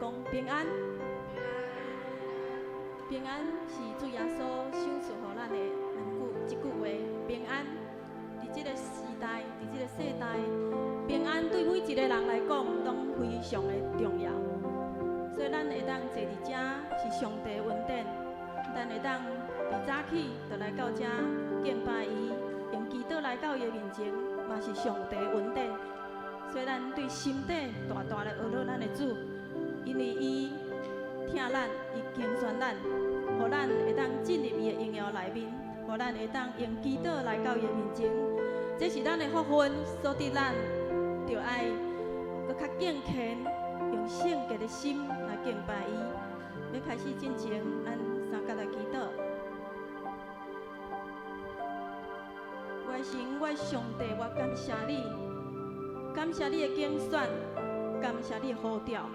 攏平安。平安是主耶穌賞賜予咱的兩句一句話。平安，佇這个時代，佇這个世代，平安對每一个人來講攏非常的重要。所以咱會當坐佇遮是上帝恩典，咱會當佇早起就來到遮敬拜伊，用祈禱來到伊的面前，嘛是上帝恩典。所以咱對心底大大的呵咾咱的主，因為伊疼咱，伊揀選咱，予咱會當進入伊的榮耀內面，予咱會當用祈禱來到伊的面前。這是咱的福分，所以咱著愛閣較敬虔，用聖潔的心來敬拜伊。欲開始進前，咱三佮來祈禱。我的神，我的上帝，我感謝你，感謝你的揀選，感謝你的呼召，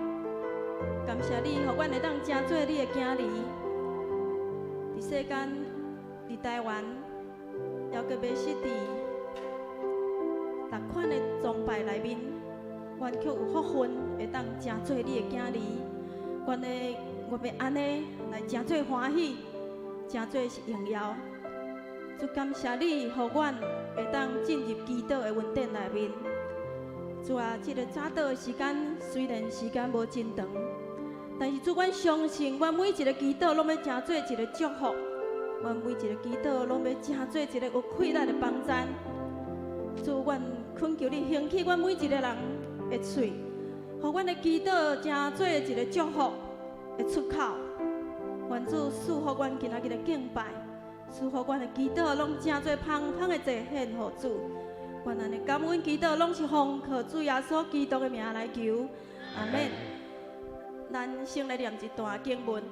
感謝你，予阮會當成做你的囝兒。佇世間，佇台灣，猶閣袂失佇逐款的崇拜內面，阮卻有福分會當成做你的囝兒。阮的我欲按呢來成做歡喜，成做是榮耀。主感謝你，予阮會當進入祈禱的恩典內面。主啊，這个早禱的時間雖然時間無真長，但是主，阮相信，阮每一个祈禱攏欲成做一个祝福，阮每一个祈禱攏欲成做一个有氣力的幫贊。主，阮懇求你興起阮每一个人的喙，予阮的祈禱成做一个祝福的出口。願主賜福阮今仔日的敬拜，賜福阮的祈禱攏成做芳芳的祭獻予主。阮按呢感恩祈禱，攏是奉靠主耶穌基督的名來求，阿門。咱先來念一段經文，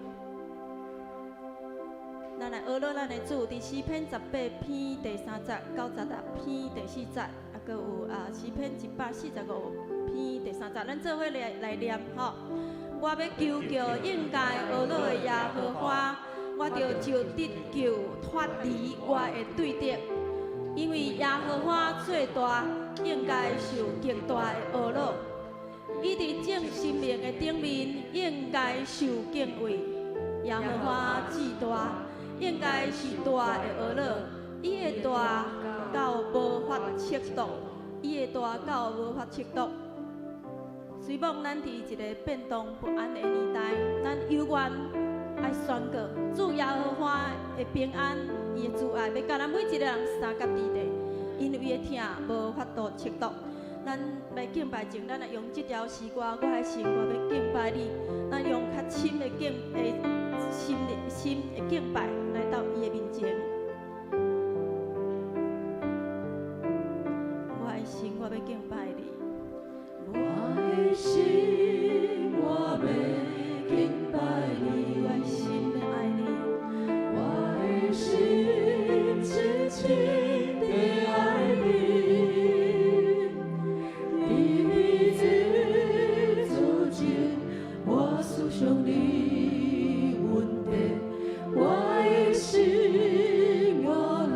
咱來呵咾咱的主，佇詩篇18篇第3節到16篇第4節，啊，閣有啊詩篇145篇第3節，咱做伙來來念吼。我欲求告應該呵咾的耶和華，我著就得救脫離我的對敵。因為耶和華做大，應該受極大的呵咾。伊佇眾神明的頂面，應該受敬畏。耶和華至大，應該是大的呵咾。伊的大到無法測度，伊的大到無法測度。雖罔咱佇一个變動不安的年代，咱猶原愛宣告主耶和華的平安，伊的慈愛，欲佮咱每一个人相佮佇咧，因為伊的疼無法度測度。咱欲敬拜前，咱來用這條詩歌，我的心，我欲敬拜你。咱用較深的敬的心的心的敬拜來到伊的面前。我的心，我欲敬拜你。我的心，我欲敬拜你。我的心欲愛你。我的心深深地愛你。佇你這座前，我思想你恩典，我的心我樂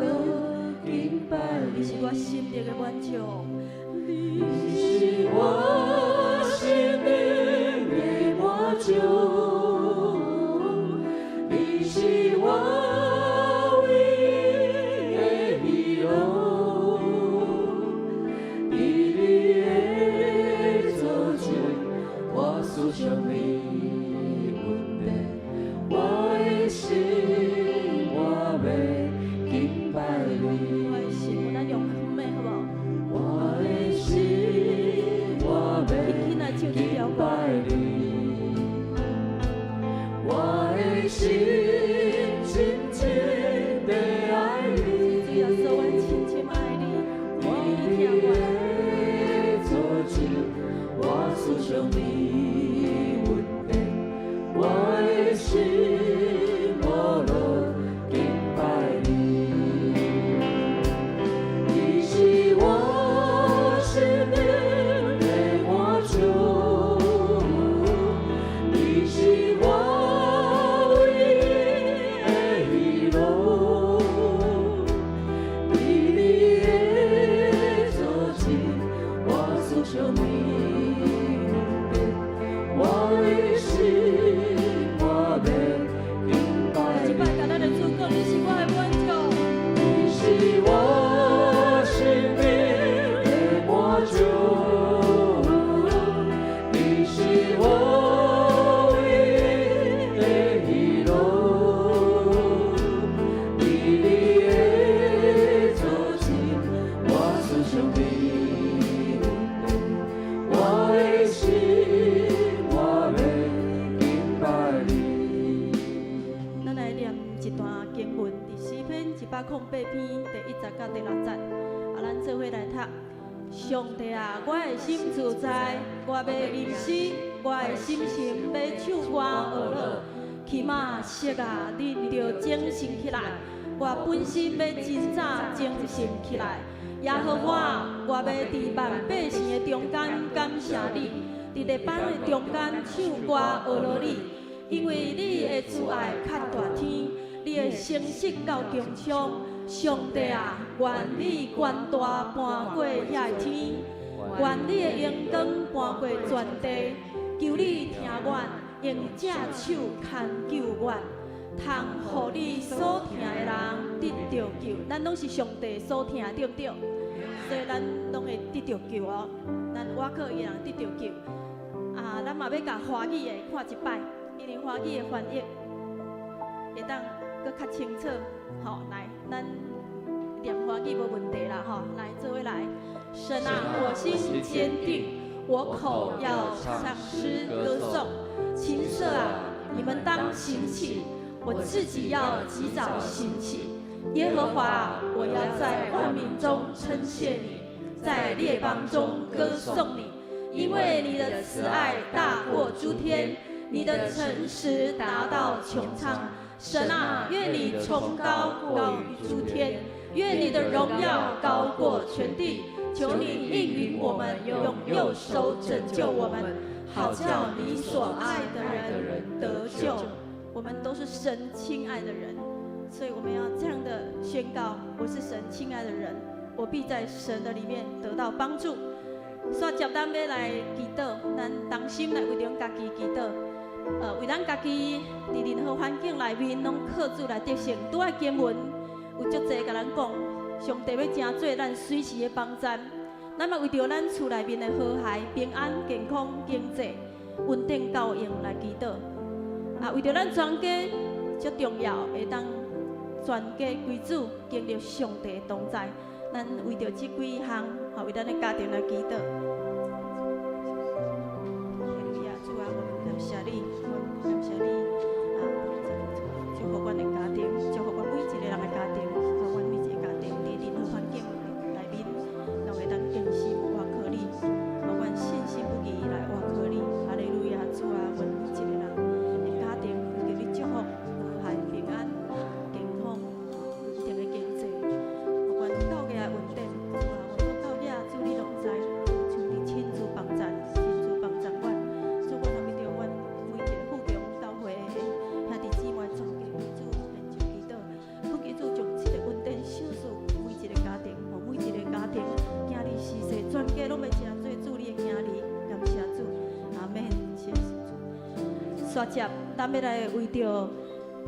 敬拜你是我心靈的滿足。你是我心靈的滿足，你是我唯一的喜樂。佇你的座前，我思想你恩典，我的心我欲敬拜你。我的心，咱用哼的好無？我的心，我欲輕輕來唱這條歌。敬拜你。佮第六節。啊，咱做伙來讀。上帝啊，我的心自在，我欲吟詩，我的心情欲唱歌呵樂。起瑪色啊，恁著精神起來，我本身欲真早精神起來。耶和華，我欲佇萬百姓的中間感謝你，佇列邦的中間唱歌呵樂你，因為你的慈愛較大天，你的誠實到穹蒼。上帝啊，願你權大搬過遐個天，願你的榮光搬過全地。求你聽阮，用這手牽救阮，通予你所疼的人得著救。咱攏是上帝所疼的，對毋對？所以咱攏會得著救哦。咱倚靠伊的人得著救。啊，咱嘛欲共華語的看一擺，因為華語的翻譯會當閣較清楚。好，來，咱念華語無問題啦，吼，來，做伙來。神啊，我心堅定，我口要唱詩歌頌。琴瑟啊，你們當興起，我自己要及早興起。耶和華，我要在萬民中稱謝你，在列邦中歌頌你，因為你的慈愛大過諸天，你的誠實達到穹蒼。神啊，願你崇高高於諸天，願你的榮耀高過全地。求你應允我們，用右手拯救我們，好叫你所愛的人得救。我們都是神親愛的人，所以我們要這樣的宣告：我是神親愛的人，我必在神的裡面得到幫助。煞接咱欲來祈禱，咱同心來為著家己祈禱。為咱家己佇任何環境內面，攏靠主來得勝。拄仔經文有足濟共咱講，上帝欲成做咱隨時的幫贊。咱嘛為著咱厝內面的和諧、平安、健康、經濟穩定夠用來祈禱。啊，為著咱全家足重要，會當全家歸主，經歷上帝的同在。咱為著這幾項，吼，為咱的家庭來祈禱。主啊，我們感謝你，我們感謝你啊！祝福阮的家庭，祝福阮每一個人的家庭，予阮每一個家庭佇任何環境內面，攏會當堅心倚靠你，予阮信心不移來倚靠你。哈利路亞，主啊，阮每一個人的家庭，求你祝福和諧、平安、健康、穩定的經濟，予阮教會的穩定。主啊，阮教會主你攏知，求你親自幫贊，親自幫贊阮。主，阮也為著阮每一個富強教會的兄弟姊妹全家為主獻上祈禱，懇求主將這个恩典賞賜每一個家庭，予每一個家庭囝兒時勢全家攏欲成做主你的囝兒，感謝主，阿門，謝謝主。煞接，咱欲來為著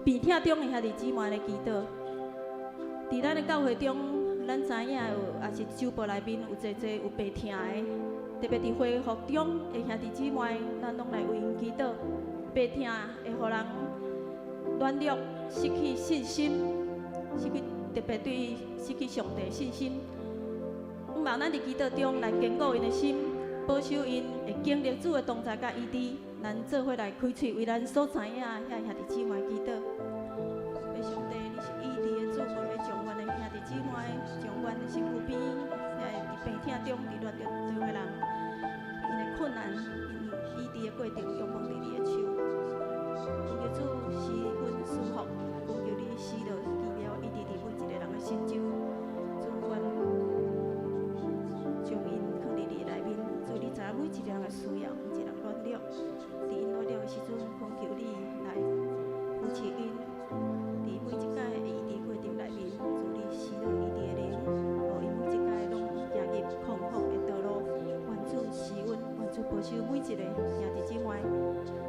病痛中的兄弟姊妹來祈禱。佇咱的教會中，咱知影有，也是周報內面有濟濟有病痛的，特別佇恢復中的兄弟姊妹，咱攏來為𪜶祈禱。病痛會予人軟弱，失去信心，失去特別對失去上帝的信心。向望咱佇祈禱中來堅固𪜶的心，保守𪜶會經歷主的同在佮醫治。咱做伙來開喙，為咱所知影遐兄弟姊妹祈禱。上帝，你是醫治的主，我欲將阮的兄弟姊妹，將阮的身軀邊，遐佇病痛中、佇軟弱中的人，𪜶的困難，𪜶醫治的過程，仰望佇你的手。求主施恩賜福，求你施落奇妙醫治佇每一個人的心中。主，阮將𪜶囥佇你內面，主你知影每一個人的需要，每一個人軟弱，佇𪜶軟弱的時陣，懇求你來扶持𪜶。佇每一擺的醫治過程內面，主你施落醫治的靈，予𪜶每一擺攏行入康復的道路。願主施恩，願主保守每一個兄弟姊妹。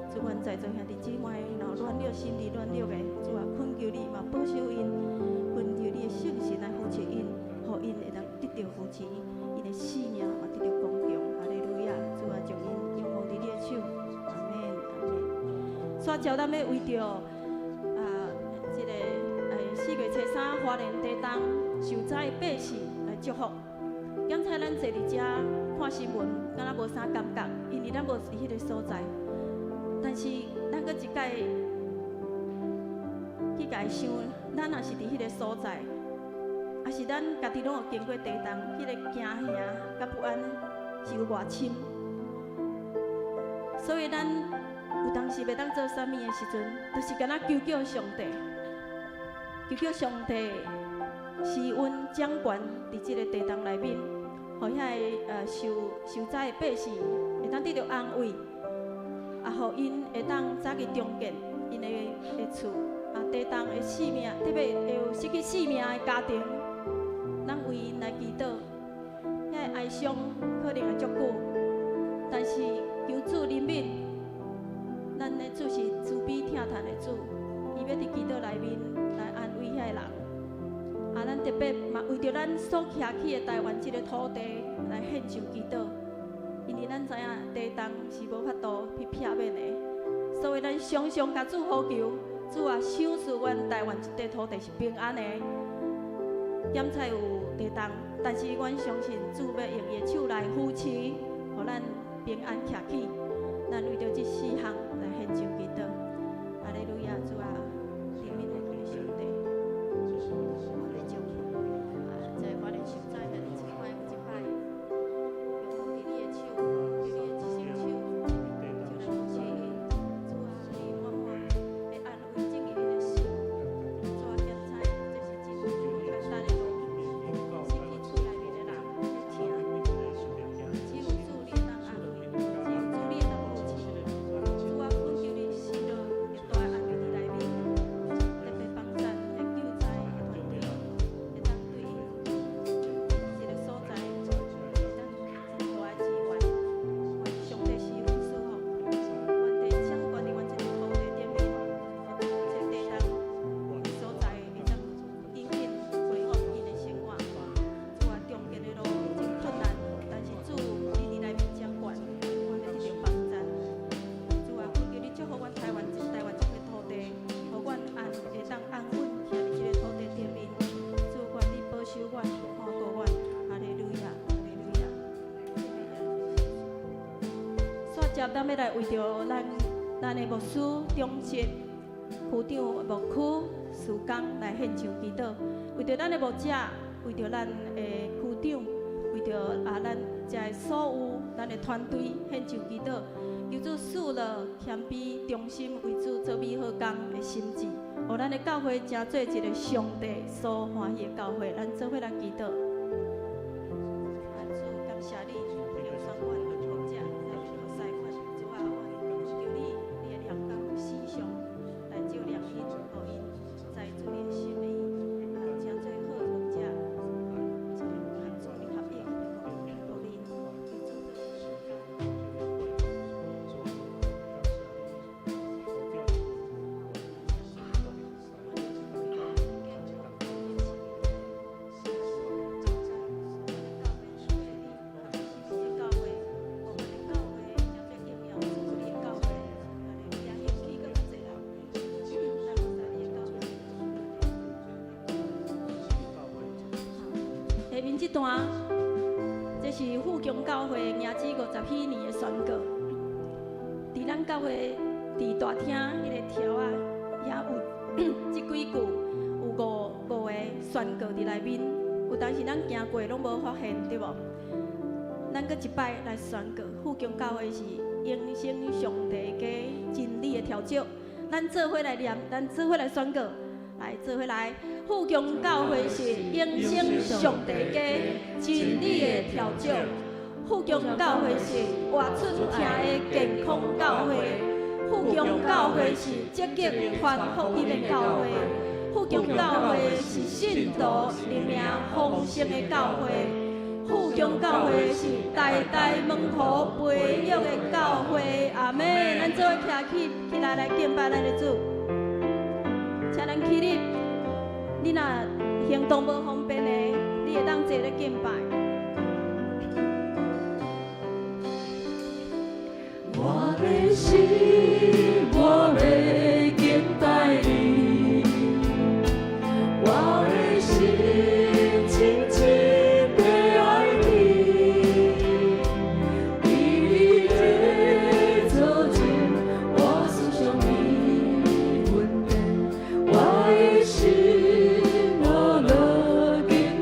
主，阮在座兄弟姊妹，若有軟弱、心理軟弱的，主啊，懇求你嘛保守𪜶，懇求你的聖神來扶持𪜶，予𪜶會當得著扶持，𪜶的生命嘛得著剛強。哈利路亞！主啊，將𪜶仰望佇你的手。阿門，阿門。煞接咱欲為著啊，這个4月初3花蓮地動受災的百姓來祝福。剛才咱坐佇遮看新聞，敢若無啥感覺，因為咱無佇彼个所在。但是咱閣一擺去共想，咱若是佇彼个所在，抑是咱家己攏有經過地動，彼個驚嚇佮不安是有偌深。所以咱有當時袂當做啥物的時陣，就是敢若求叫上帝，求叫上帝施恩掌權佇這个地動內面，予遐个受災的百姓會當得著安慰，啊，予𪜶會當早日重建𪜶的厝，啊，地動的性命，特別會有失去性命的家庭，咱為𪜶來祈禱，遐个哀傷可能會足久，但是求主憐憫，咱的主是慈悲疼嘆的主，伊欲佇祈禱內面來安慰遐个人。啊，咱特別嘛為著咱所徛起的台灣這个土地來獻上祈禱，因為咱知影地動是無法度去避免的，所以咱常常共主呼求，主啊，賞賜阮台灣這塊土地是平安的。檢查有地動，但是阮相信主欲用伊的手來扶持，予咱平安徛起。咱為著這四項來獻上祈禱。哈利路亞，主啊，憐憫我們的上帝。啊，在花蓮受災的這擺這擺，用佇你的手，佇你的這雙手，就來扶持𪜶。主啊，你滿滿的安慰進入𪜶的心。主啊，檢查這是真無簡單的路，失去厝內面的人咧疼。只有主你會當安慰，只有主你會當扶持。主啊，懇求你施予極大的安慰佇內面，特別幫贊遐救災的團體，會當對𪜶這个所在，會當真大的支援。願上帝施恩賜福，願地掌權佇阮這个土地頂面，予這地動的所在會當緊緊恢復𪜶的生活。主啊，重建的路真困難，但是主你佇內面掌權，阮欲得著幫贊。主啊，懇求你祝福阮台灣這塊土地，予阮會當安穩徛佇這个土地頂面。主，願你保守阮，看顧阮，哈利路亞，哈利路亞。煞接咱欲來為著咱的牧師、長執、區長、牧區、事工來獻上祈禱，為著咱的牧者，為著咱的區長，為著啊咱遮的所有咱的團隊獻上祈禱，求主賜予謙卑、忠心為主做美好工的心志，予咱的教會成做一个上帝所歡喜的教會。咱做伙來祈禱。啊，主感謝你，揀選阮牧者來服侍阮，主啊，阮求你，你的臉孔時常來照亮𪜶，予𪜶知主你的心意，啊，成做好的牧者，一个和主你合一的牧人，求主做事工。教會，予阮的教會成做榮耀主你的教會，也興起閣較濟人來服侍你的教會。下面這段，這是富強教會迎主50禧年的宣告。佇咱教會佇大廳彼個條仔，遐有這幾句，有五個宣告佇內面。有當時咱行過攏無發現，對無？咱閣一擺來宣告，富強教會是永生上帝家真理的跳蚤。咱做伙來念，咱做伙來宣告，來做伙來。富強教會是永生上帝家真理的跳蚤。富強教會是活出疼的健康教會。富強教會是積極傳福音的教會。富強教會是信徒靈命豐盛的教會。富強教會是代代門徒培育的教會。阿們，咱做伙徛起來來敬拜咱的主。請咱起立，你若行動無方便的，你會當坐咧敬拜。我的心，我欲敬拜你，我的心深深的愛你，佇你的座前，我思想你恩典，我的心我樂敬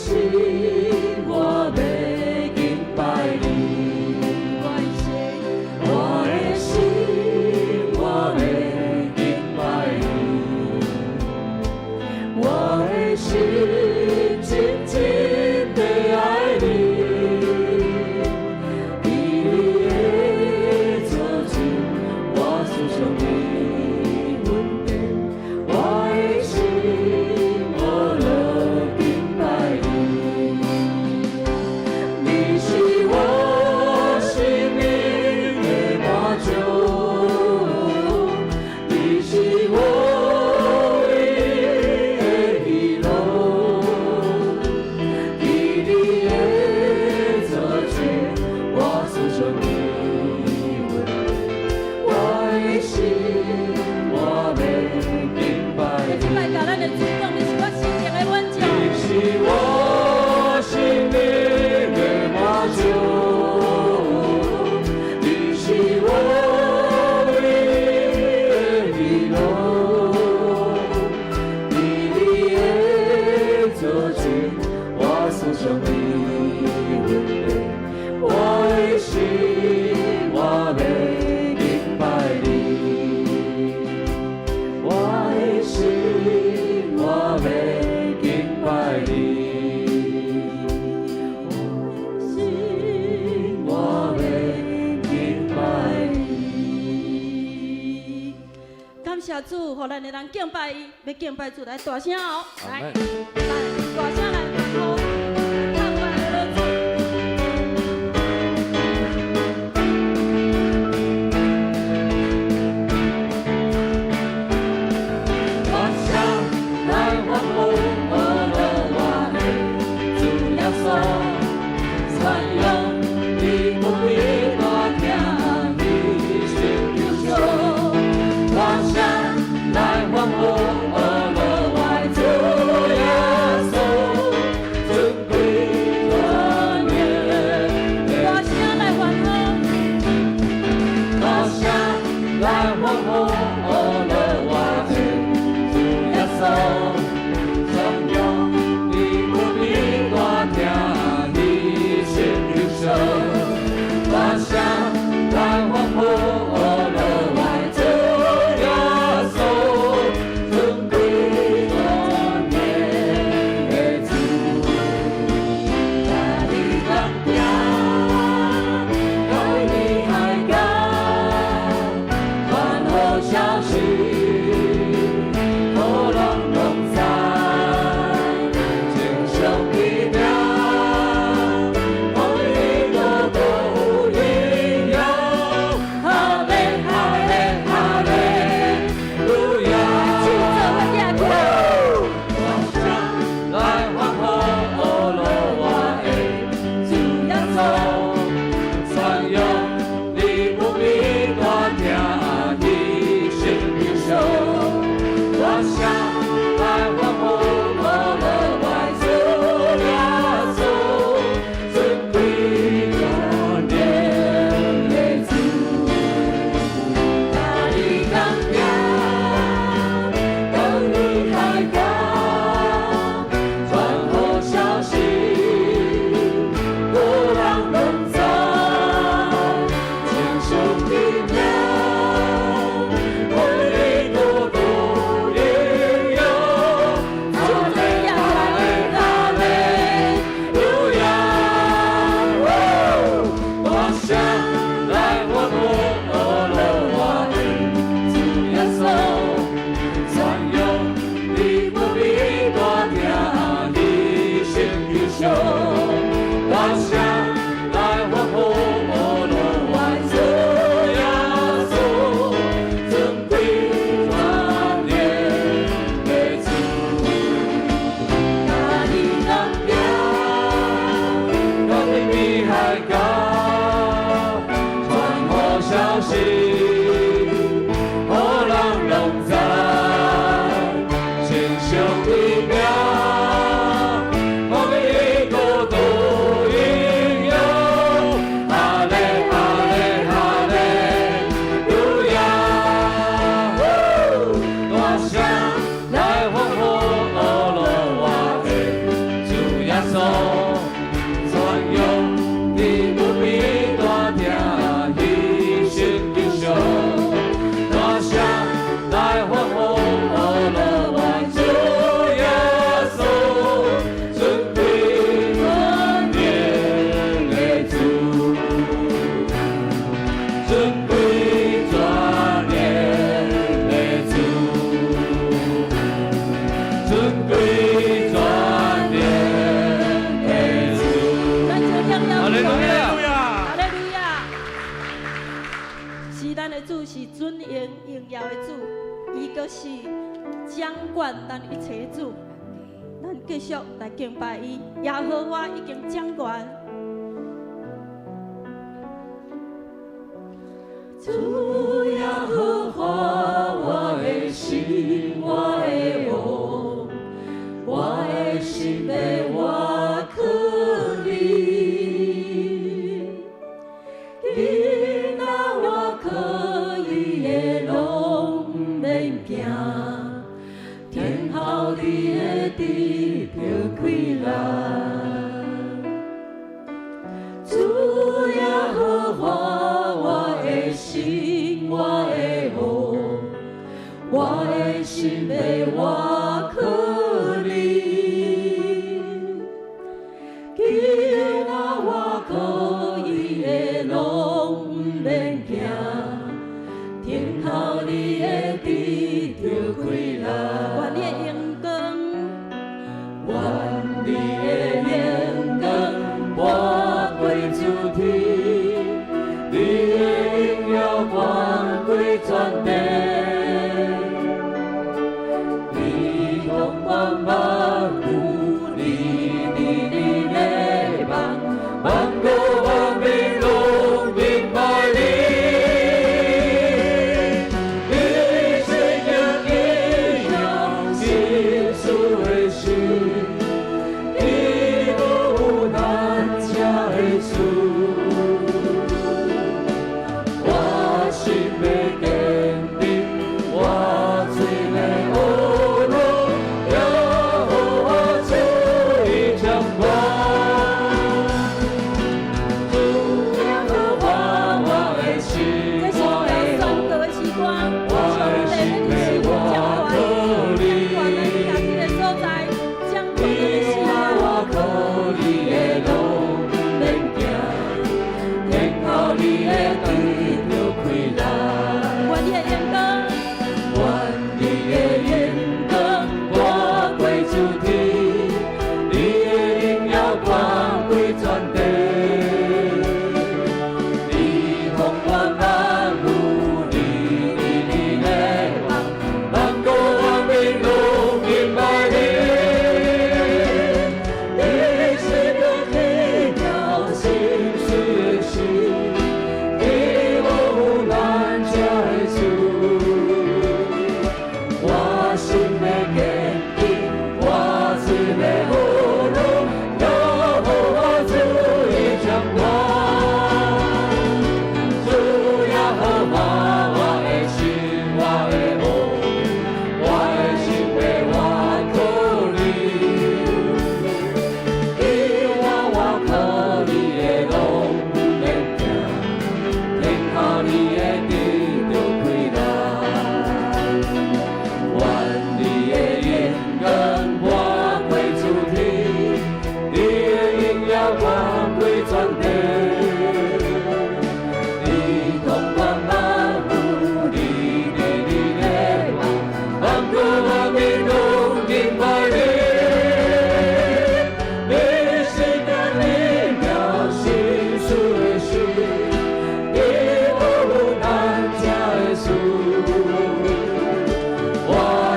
心我欲敬拜你。我的心，我的心我欲敬拜你，我的心真真地愛你，伫你的座前，我思想你恩典，我的心我樂敬拜你。你是我生命的滿足，你是我唯一的喜樂。伫你的座前，我思想你恩典，我的心我欲敬拜你。這擺共咱的主講，你是我生命的滿足。你是我生命的滿足，你是我唯一的喜樂。伫你的座前，我思想你恩典，我的心我欲敬拜你。我的心我欲敬拜你，心我欲敬拜你。感謝主，予咱的人敬拜伊，欲敬拜主來大聲哦，來，阿門。來大聲來歡呼，唱歌來主。大聲來歡呼，阿樂我的主耶穌，傳揚你無比大疼，你心救贖。大聲來歡呼，阿樂我的主耶穌，傳揚你無比大疼，犧牲救贖，大聲來歡呼，我主耶穌，尊貴全能的主，尊貴全能的主，尊貴全能的主。咱就榮耀哈利路亞。哈利路亞！是咱的主，是尊榮榮耀的主，伊閣是掌管咱一切的主。咱繼續來敬拜伊，耶和華已經掌權。主耶和華，我的神，我的王，我的心欲倚靠你。囡仔倚靠伊的路毋免驚，等候你會得著氣力。主耶和華，我的神，我的王，我的心欲倚靠你。囡仔倚靠伊的路毋免驚，等候你會得著氣力。願你的榮光，願你的榮光蓋過諸天，你的榮耀冠過全地。你統管萬有，你佇你的夢，萬國萬民攏敬拜你。你是叫異象心事的神，你無有難成的事。我心欲堅定，我喙欲呵咾，耶和華主已掌權。主耶和華，我的神，這是我的要宣告的詩歌，上帝咱是掌權，掌權咱徛這个所在，掌權咱的生我命。靠你的路毋免驚，等候你會得著氣力。願你的榮光，願你的榮光蓋過諸天，你的榮耀冠過全地。你統管萬有，你佇你的夢，萬國萬民攏敬拜你。你是個奇妙心事的神，你無有難成的事。我心欲堅定，我喙欲呵咾，耶和華主已掌權。主耶和華，我的神，我的王，我的心欲倚靠你。伊我倚靠你的路毋免驚，等候你會得著氣力。願你的榮光蓋過諸天，你的榮耀冠過全地。你統管萬有，你佇你的夢，萬國萬民攏敬拜你。你是個奇妙心事的神，你無有難成的事。我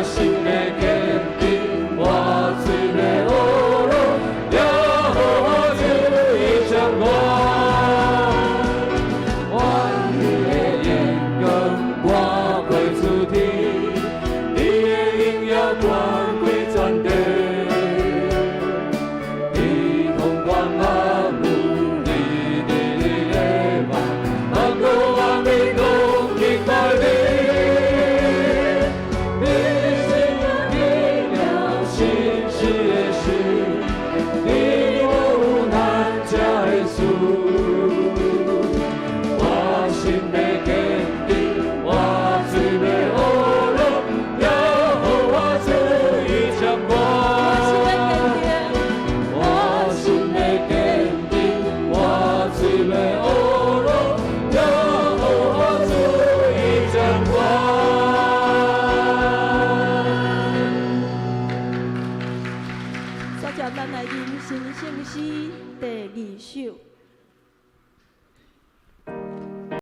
心欲堅定，我喙欲呵咾，耶和華主已咱來吟神聖詩第二首。